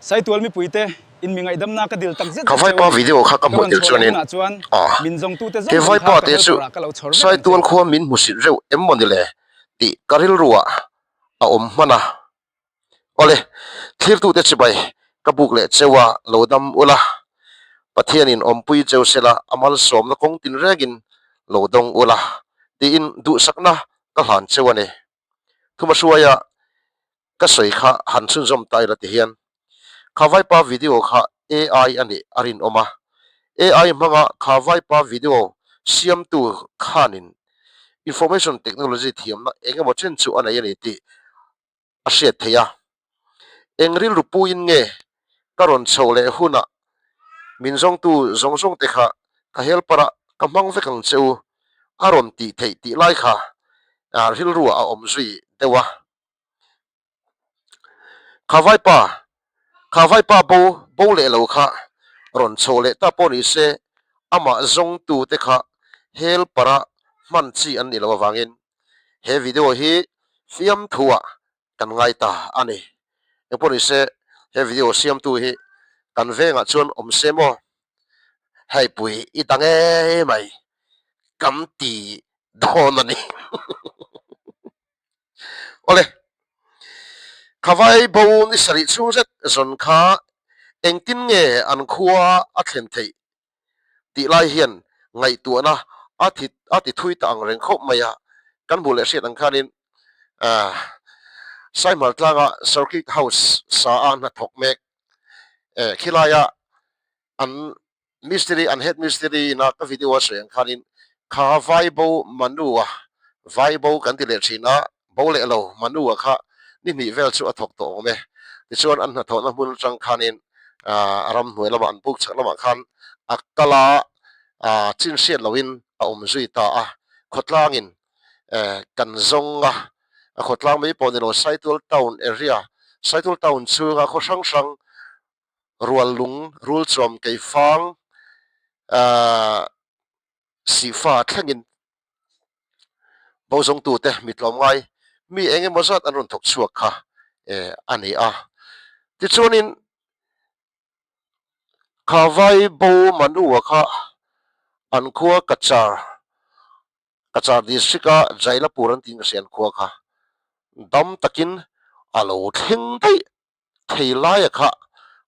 Saitual mipuite in mi ngaihdamna ka dil tak zet Kha zet cheu vaipa a ni. video kha ka Ka hmuh rawn tel chhuah leh chuanin hunah chuan ah min zawngtute he zawng zawng kha vaipa ka te chu helper ah ka lo chhawr vek ang Saitual cheu. khua min hmusit reuh em maw ni le tih ka rilruah a awm hman a. Awle, thlirtute chibai ka buk leh cheu a lo dam ula, Pathianin awmpui cheu sela a malsawmna kawng tinrengin lo dawng ula tiin duhsakna ka hlan cheu a ni. Thuma hruaia ka sawi kha han chhunzawm ta ila ti hian kha vaipa video kha AI a nih a rinawm a, AI hmanga kha vaipa video siamtu khanin information technology thiamna eng emaw chen chu a nei a ni tih a hriat theih a, eng rilru puiin nge ka rawn chho leh hunah min zawngtu zawng zawng te kha ka helper a ka hmang vek ang che u a rawn tih theih tih lai kha rilruah a awm zui deuh a. Kha vaipa, kha vaipa bo bo leh lo kha rawn chho leh ta pawh ni se amah zawngtu te kha helper a hman chi an nih loh avangin He video hi fiamthuah kan ngai ta a ni. Engpawh ni se he video siamtu hi kan vengah chuan awm se maw? Hei pui i ta ngei mai kan ti dawn a ni. Awle, Khavai bo ni sarih chhung zet zawn kha engtin nge an khua a thlen theih tih lai hian ngaihtuahna a thi a ti thui ta ang reng khawp mai a, kan hmuh leh hriat ang khanin ahh Saihmal tlanga Circuit House sa a hnathawk mek eh khilaia an mistiri an head mistiri ina ka video a sawi ang khanin kha Vaibo Manu-a Vaibo kan ti leh thin a Bo leh lo, Manu-a kha ni hnih vel chu a thawk tawh awm e. Tichuan an hnathawhna hmun atang khanin ramhnuai lamah an buk chhak lamah khan a kal a, chin hriat lohin a awm zui ta a. Khawtlangin kan zawng a, a khawtlang mai pawh ni lo Saitual Town area, Saitual Town chhunga khaw hrang hrang Ruallung, Rulchawm, Keifang, Sihfa thlengin Bo zawngtute mi tlawmngai mi eng emaw zat an rawn thawk chhuak kha a ni a. Tichuanin kha vai bo Manua kha an khua Kachar, Kachar district a Jailapur an tih nge an khua kha dam takin a lo thleng daih thei laia kha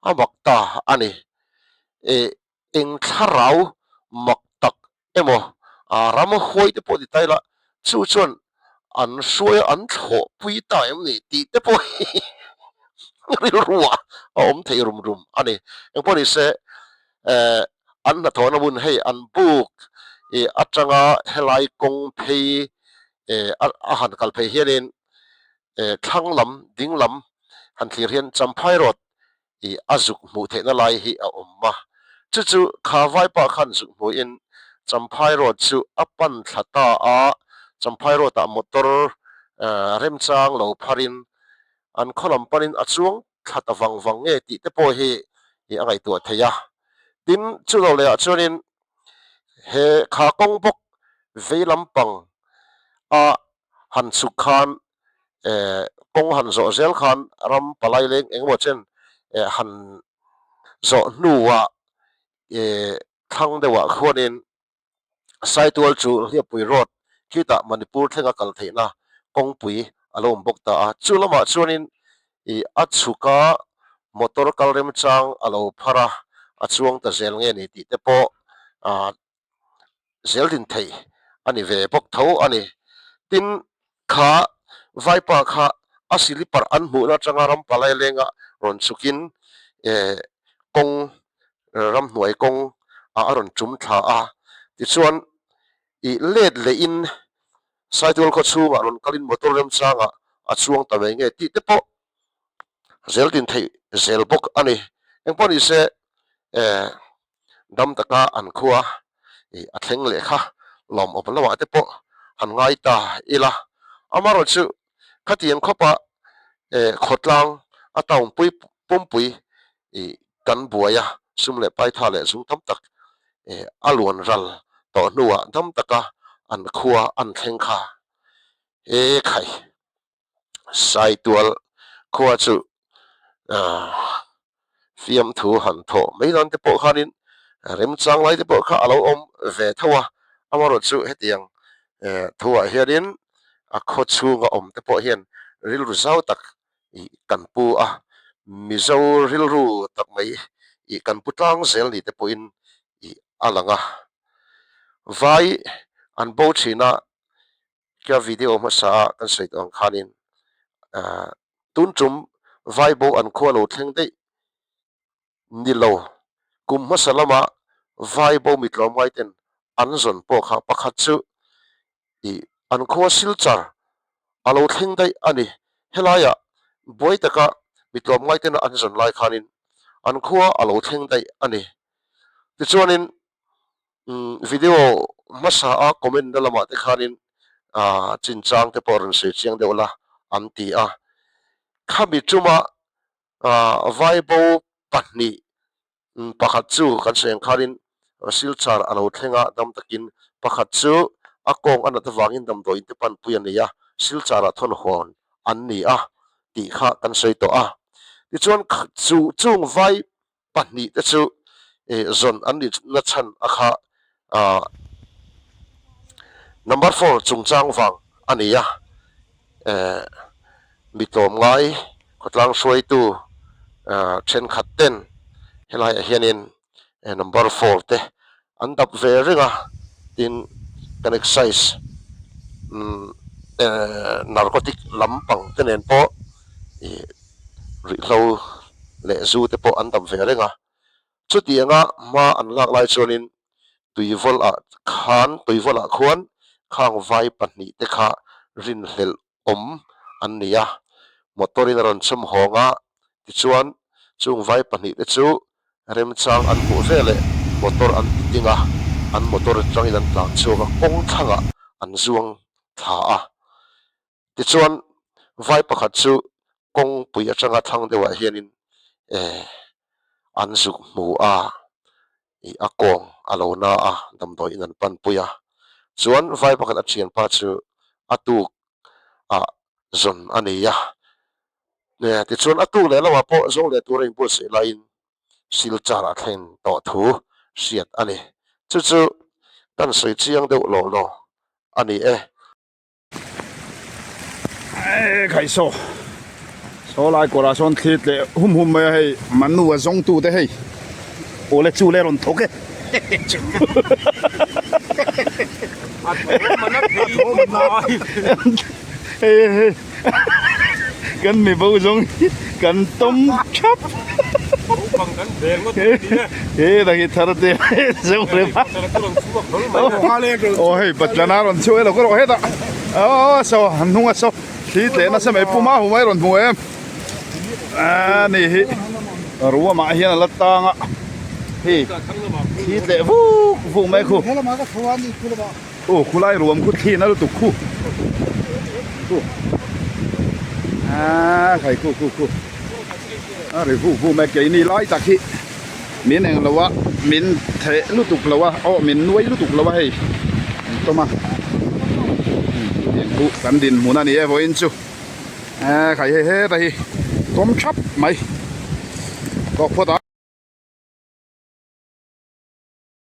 a mak ta a ni. Eng thlarau mak tak emaw ram huai te pawh ti ta ila chu chuan an hruai a an thlawh pui ta em ni tih te pawh hi rilruah a awm thei rum rum a ni. Engpawh ni se an hnathawhna hmun hei an buk ih atanga helai kawng phei a han kal phei hianin thlang lam ding lam han thlir hian Champhai Road ih a zuk hmuh theihna lai hi a awm a, chu chu kha vaipa khan zuk hmuhin Champhai Road chu a pan thla ta a, Champhai Road ah motor remchang lo pharin an khaw lam panin a chuang thla ta vang vang nge tih te pawh hi ih a ngaihtuah thei a. Tin, chu lo leh ah chuanin he kha kawng bawk vei lampang a han chhuk khan eh kawng han zawh zel khan ram palai leng eng emaw chen eh han zawh hnuah eh thlang deuhah khuanin Saitual chu Hliappui Road khitah Manipur thlenga kal theihna kawngpui a lo awm bawk ta a. Chu lamah chuanin ih a chhuk a motor kal remchang a lo phar a, a chuang ta zel nge ni tih te pawh ah zel din theih a ni ve bawk tho a ni. Tin, kha vaipa kha a silipar an hmuhna atanga ram palai lenga rawn chhukin eh kawng ramhnuai kawng ah a rawn tum thla a. Tichuan, ih let lehin Saitual khaw chhungah rawn kalin motor remchangah a chuang ta mai nge tih te pawh zel din theih zel bawk a ni. Engpawh ni se eh dam taka an khua ih a thleng leh kha lawm awp lamah te pawh han ngai ta ila. Amaherawhchu chu khatiang khawpa eh khawtlang a town pui pumpui ih kan buai a, sum leh paitha leh zung tam tak eh a luan ral tawh hnuah dam taka an khua an thleng kha he khai. Saitual khua chu ahh. Fiamthu han thawh mai nan te pawh khanin remchang lai te pawh kha a lo awm ve tho a, amaherawhchu hetiang thuah hianin a khaw chhunga awm te pawh hian rilru zau tak ih kan pu a, Mizo rilru tak mai ih kan pu tlang zel ni te pawhin ih a lang a. Vai an bo thin a, Ka video hmasa a kan sawi tawh ang khanin ah tun tum vai bo an khua lo thleng daih ni lo. Kum hmasa lama vai bo mi tlawmngai ten an zawn pawh kha pakhat chu ih an khua Silchar a lo thleng daih a ni. Helaiah buai taka mi tlawmngai tena an zawn lai khanin an khua a lo thleng daih a ni. Tichuanin Video hmasa a comment na lamah te khanin chinchang te pawh rawn sawi chiang deuh la an ti a. Khami tuma Vaibo pahnih pakhat chu kan sawi ang khanin Silchar a lo thleng a, dam takin pakhat chu a kawng a nat avangin damdawiin te panpui a nei a, Silchar-ah thawn hawn an ni a tih kha kan sawi tawh a. Tichuan chu chung Vai pahnih te chu zawn an nih na chhan a kha number four chungchang vang a ni a, mi tlawmngai khawtlang hruaitu thenkhat ten helaiah hianin number four te an dap ve reng a, tin kan excise narcotic lampang te nen pawh ih ruihhlo leh zu te pawh an dap ve reng a, chutianga hma an lak lai chuanin tuivawlh ah khan tuivawlh ah khuan khang vai pahnih te kha rinhlelh awm an ni a, motor in a rawn chhawm hawng a, tichuan chung vai pahnih te chu remchang an hmuh ve leh motor an ti ding a, an motor atangin an tlan chhuak a, kawng thlangah an zuang thla a, tichuan vai pakhat chu kawngpui atanga thlang deuhah hianin eh an zuk hmu a, ih a kawng a lo na a, damdawiin an panpui a. Chuan vai pakhat a thianpa chu a tuk ah zawn a nei a, tichuan a tuk leh lamah pawh zawng leh tura inbuatsaih laiin Silchar a thlen tawh thu hriat a ni. Chu chu kan sawi chiang deuh lawh law a ni e. Khai saw saw lai kawrah sawn thli tleh hum hum mai a hei manu a zawng tu te hei awle chu le rawn thawk e hei hei kan mi bo zawng hi kan tawm thap he ta hi thar te zawng rem a aw hei patlana rawn chhuak e lo ka rawh hetah aw saw an hnung a saw thli tleh nasa mai puma hu mai rawn hmu em a ni hi ruamah hian a la tang a hei thli tleh vuk vuk mai khu Aw khulai ruam khu thli na lutuk khu khu a khai khu khu khu a ri vu vu mai keini lai tak hi min eng lo a min theh lutuk lo a aw min nuai lutuk lo a hei an tawm a tiang khu kan dinhmun a ni e vawiin chu a khai hei heta hi tawm thap mai tawk phawt a.